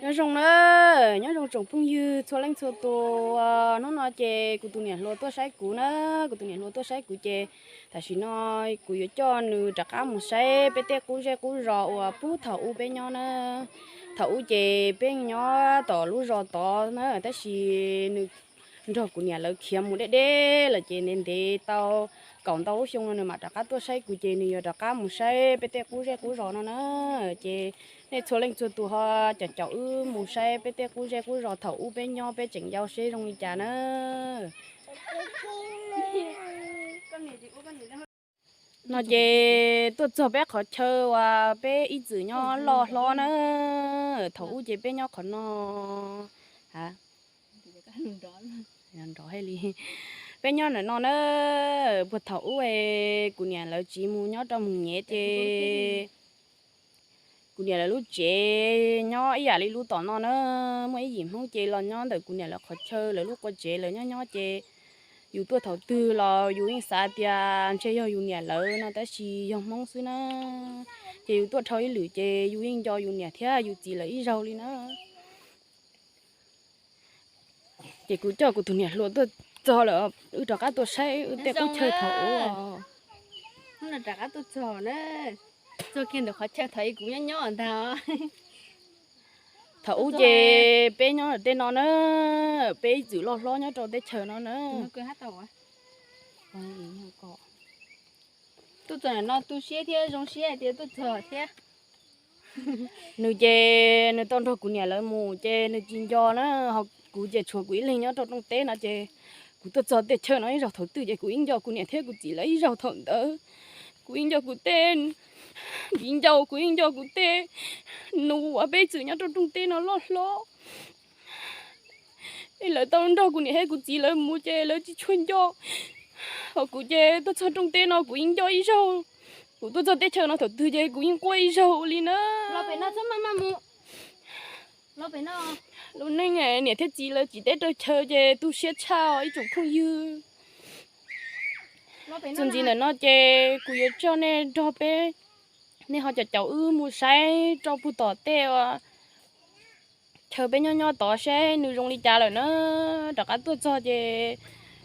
Nyob zoo na, nyob zoo tsoom phooj ywg txhua leej txhua tus. Hnub no ces kuv tus niam hluas tuaj saib kuv na, kuv tus niam hluas tuaj saib kuv ces tam sim no kuv yuav coj nws rov qab mus saib peb tej qub zej qub zos uas puag thaum ub peb nyob na. Thaum ub ces peb nyob tom lub zos tod na, tab sis nws nrog kuv niam lawv khiav mus deb deb lawm ces ntev ntev tau kaum ntau lub xyoo no nws mam rov qab tuaj saib kuv ces nws yuav rov qab mus saib peb tej qub zej qub zos no na. Ces nej txhua leej txhua tus ho caum caum wb mus saib peb tej qub zej qub zos thaum ub peb nyob peb tseem yau seb zoo li cas na. No ces tuaj txog peb qhov chaw uas peb ib txwm nyob loj hlob na. Thaum ub ces peb nyob qhov no. Nrov li. Peb nyob ntawm no na, puag thaum ub kuv niam lawv tsiv mus nyob rau Moos Nyev ces kuv niam lawv lub tsev nyob ib yam li lub tom no na. Muaj ib yim Hmoob ces los nyob ntawm kuv niam lawv qhov chaw lawv lub qua tsev lawv nyob nyob ces yus tuaj thaum twg los yus yeej xav tias ntshe yog yus niam lawv no tab sis yog Hmoob xwb na. Ces yus tuaj dhau ib lwm ces yus yeej nco yus niam thiab yus txiv lawv ib zaug li na. Ces kuv coj kuv tus niam hluas tuaj txog lawm, wb rov qab tuaj saib wb tej qub chaw thaum ub. Rov qab tuaj txog na, txog kiag ntawm qhov chaw thaum ub kuv nyob nyob ntag. Thaum ub ces peb nyob tej no na, peb ib txwm loj hlob nyob rau teb chaws no na. Tuaj txog no tu siab thiab zoo siab hais tias tuaj txog thiab. Nws ces nws tau nrog kuv niam lawv mus ces nws tsis nco na, ho kuv ces tshuav kuv ib leeg nyob rau rooj teb no ces kuv tuaj txog tej chaw no ib zaug thaum twg ces kuv yeej nco kuv niam thiab kuv txiv lawv ib zaug thaum ntawd. Kuv yeej nco kuv tej viv ncaus, kuv yeej nco kuv tej nus uas peb txwm nyob rau rooj teb no loj hlob. Es lawv tau nrog kuv niam thiab kuv txiv lawv mus ces lawv tsis tshua nco. Ho kuv ces tuaj txog rooj teb no kuv yeej nco ib zaug. Kuv tuaj txog teb chaws no thaum twg ces kuv yeej quaj ib zaug li na. Lub neej niam thiab txiv lawv tsis teb raws chaw ces tu siab tshaj os ib tsoom phooj ywg. Txuas ntxiv ntawm no ces kuv yuav coj nej nrog peb, nej ho caum caum wb mus saib rau puag tom tej uas chaw peb nyob nyob tod seb nws zoo li cas lawm na. Rov qab tuaj txog ces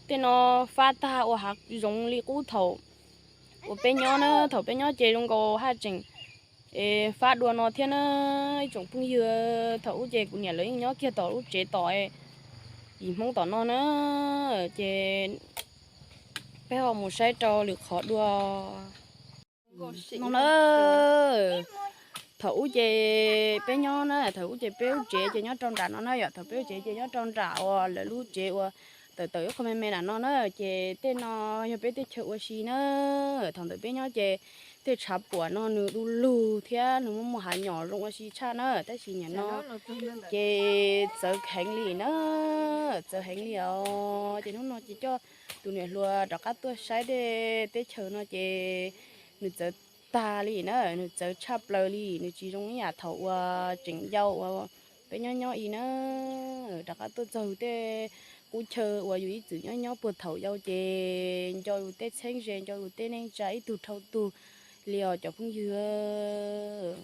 tej no fab tag ua hav zoov li qub thaum uas peb nyob na. Thaum peb nyob ces zoo nkaus haj tseem fab dua no thiab na ib tsoom phooj ywg. Thaum ub ces kuv niam lawv yeej nyob kiag tom lub tsev tom yim Hmoob tom no na. Ces peb ho mus saib rau lwm qhov dua no na. Thaum ub ces peb nyob na, thaum ub ces peb lub tsev ces nyob rau nram no na yom. Thaum peb lub tsev ces nyob rau nram uas lawv lub tsev uas tawm tawm ib qho me me nram no na. Ces tej no yog peb tej chaw ua si na. Thaum ntawd peb nyob ces tej tshav puam no nws du lug thiab nws muaj muaj hav nyom zoo ua si tshaj na. Tab sis nim no ces txawv heev li na, txawv heev li os. Ces hnub no ces coj tus niam hluas rov qab tuaj saib tej teb chaws no ces nws txawv tag li na, nws txawv tshaj plaws li, nws tsis zoo ib yam thaum uas tseem yau uas peb nyob nyob i na. Rov qab tuaj txog tej qub chaw uas yus ib txwm nyob nyob puag thaum yau ces nco yus tej txheeb ze, nco yus tej neej tsa ib tug dhau tug li os cov phooj ywg.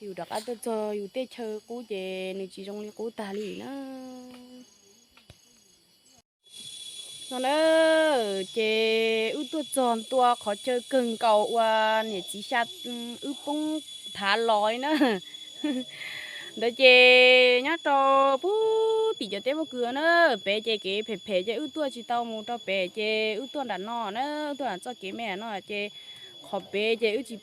Yus rov qab tuaj txog yus tej chaw qub ces nws tsis zoo li qub tag li na. No na, ces wb tuaj txog ntua qhov chaw kawg nkaus uas niam txiv xya wb poob thav los li na. Ntawd ces nyob rau puag tim cov teb pob kws na, pem ces kev phem phem ces wb tuaj tsis tau mus rau pem ces wb tuaj nram no na, wb tuaj nram txoj kev me no ces qhov pem ces wb tsis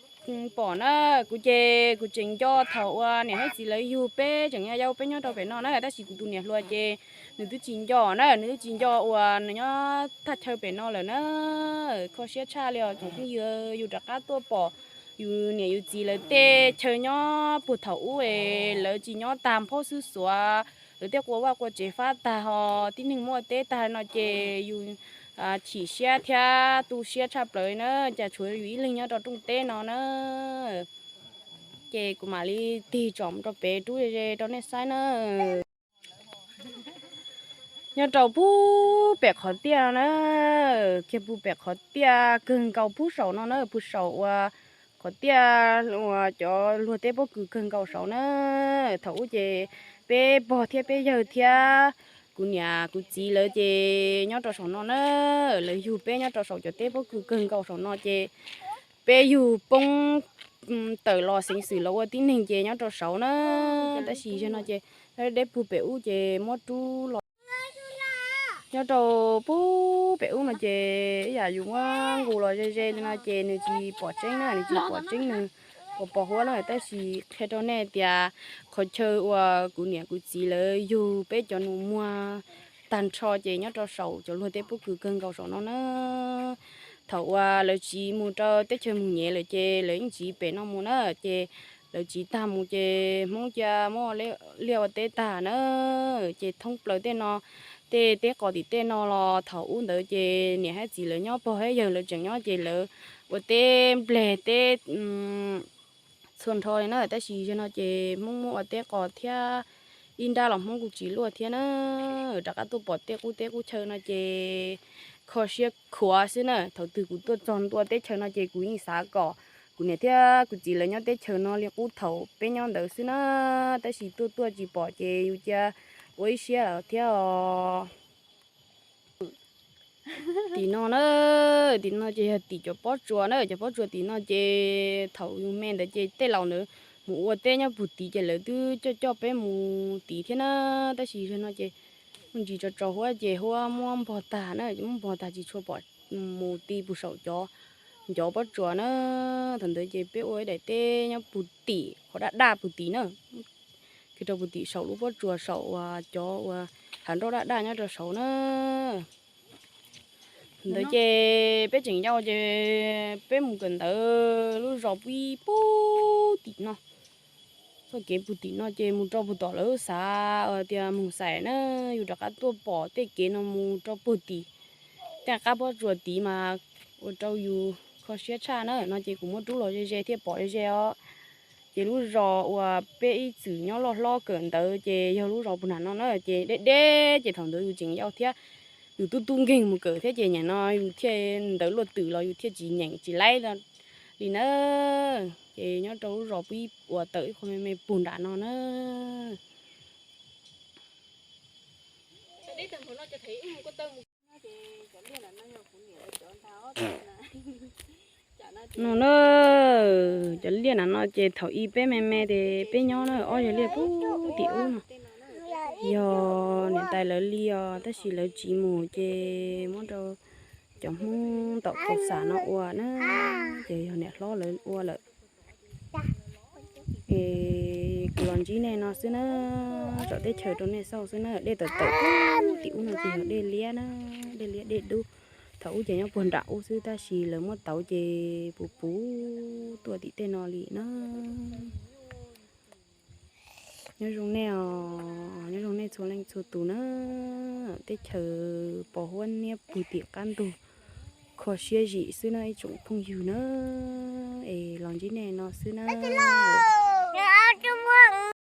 pom na. Kuv ces kuv tseem nco thaum uas niam thiab txiv lawv yug peb tseem yau yau peb nyob rau pem no na, tab sis kuv tus niam hluas ces nws twb tsis nco na, nws twb tsis nco uas nws nyob thaj chaw pem no lawm na. Kho siab tshaj li os tsoom phooj ywg, yus rov qab tuaj pom yus niam yus txiv lawv tej chaw nyob puag thaum ub es lawv tsis nyob tag, phaub xwb xuav, lawv tej qua vaj qua tsev fab tag ho tib neeg muaj teb tag no ces yus chim siab thiab tu siab tshaj plaws na, cas tshuav yus ib leeg nyob rau rooj teb no na. Ces kuv mam li tig tsom mus rau pem rub ze ze rau nej saib na. Nyob rau puag pem qhov tiaj no na, kiag puag pem qhov tiaj kawg nkaus puag saum no na, puag saum uas qhov tiaj uas cov luag teb pob kws kawg nkaus saud na. Thaum ub ces peb pog thiab peb yawg thiab kuv niam kuv txiv lawv ces nyob rau saum no na. Lawv yug peb nyob rau saum cov teb pob kws kawg nkaus saum no ces peb yug poob tawm los xeev xwm los ua tib neeg ces nyob rau saud na. Tab sis zaum no ces deb pug pem ub ces muab rub los nyob rau pub pem ub no ces ib yam yus muab nqus los ze ze li no ces nws tsis pom tseeb na, nws tsis pom tseeb, nws pos pos huab na. Tab sis qhia rau nej tias qhov chaw uas kuv niam kuv txiv lawv yug peb cov nus muag tag nrho ces nyob rau saum cov luag teb pob kws kawg nkaus saum no na. Thaum uas lawv tsiv mus rau teb chaws Moos Nyev lawm ces lawv yeej tsiv pem no mus na, ces lawv tsiv tag mus ces Hmoob cia muab liaj ua teb tag na. Ces thoob plaws tej no, tej teb qos tim tej no los thaum ub ntawd ces niam thiab txiv lawv nyob, pog thiab yawg lawv tseem nyob ces lawv ua teb npleg teb txhua nrho li na. Tab sis zaum no ces Hmoob muab ua teb qos thiab ib nrab los Hmoob kuj tsis luaj thiab na. Rov qab tuaj pom tej qub teb qub chaw no ces kho siab khuav xwb na. Thaum twg kuv tuaj txog ntua teb chaws no ces kuv yeej xav kom kuv niam thiab kuv txiv lawv nyob teb chaws no li qub thaum peb nyob ntawd xwb na. Tab sis tuaj tuaj tsis pom ces yus cia ua ib siab lawm thiab os. Tim no na, tim no ces yog tim cov pob tsuas na, cov pob tsuas tim no ces thaum yus me ntawd ces tej laus ntawd mus ua teb nyob puag tid ces lawv twb coj coj peb mus tid thiab na. Tab sis zaum no ces muaj ntsis tso tso huab ces huab muab npog tag na, ces muab npog tag tsis tshua pom mus ti puag saum cov ncov pob tsuas na. Thaum ntawd ces peb ua ib daim teb nyob puag tim qhov daj daj puag tid na, kiag rau puag tim saum lub pob tsuas saum uas cov uas hav nroj daj daj nyob rau saud na. Ntawd ces peb tseem yau ces peb mus kawm ntawv lub zos pib puag tim no. Txoj kev puag tim no ces mus rau puag tom lawv xav tias Moos Xais na, yus rov qab tuaj pom tej kev no mus rau puag tim tej qab pob tsuas tid mas ua rau yus kho siab tshaj na. No ces kuv muab rub los ze ze thiaj pom ze ze os. Ces lub zos uas peb ib txwm nyob loj hlob kawm ntawv ces yog lub zos puag nram no na, ces deb deb ces thaum ntawd yus tseem yau thiab, yus tub tub nkeeg mus kawm thiab ces nim no yus thiaj ntawv luaj twm los yus thiaj tsis nyeem tsis laib li na. Ces nyob rau lub zos pib ua tawm ib qho me me puag nram no na. No na, cov liaj nram no ces thaum ub peb me me ces peb nyob na, ob yog liaj puag tim ub no. Yog niam tais lawv li os, tab sis lawv tsiv mus ces muab rau cov Hmoob tom Kaus Xam no ua na, ces yog niam hlob lawv ua lawm. Es kuv los ntsib nej no xwb na, tsom teb chaws rau nej xauj xwb na. Dej tawm tawm tim ub no ces yog dej liab na, dej liab dej dub. Thaum ub ces nyob puag nram ub xwb tab sis lawv muab tauv ces puv puv tuaj tim tej no li na. Nyob zoo nej os, nyob zoo nej txhua leej txhua tus na. Teb chaws pos huab niab puag tim qab ntug, kho siab zim xwb na ib tsoom phooj ywg na. Es los ntsib nej no xwb na.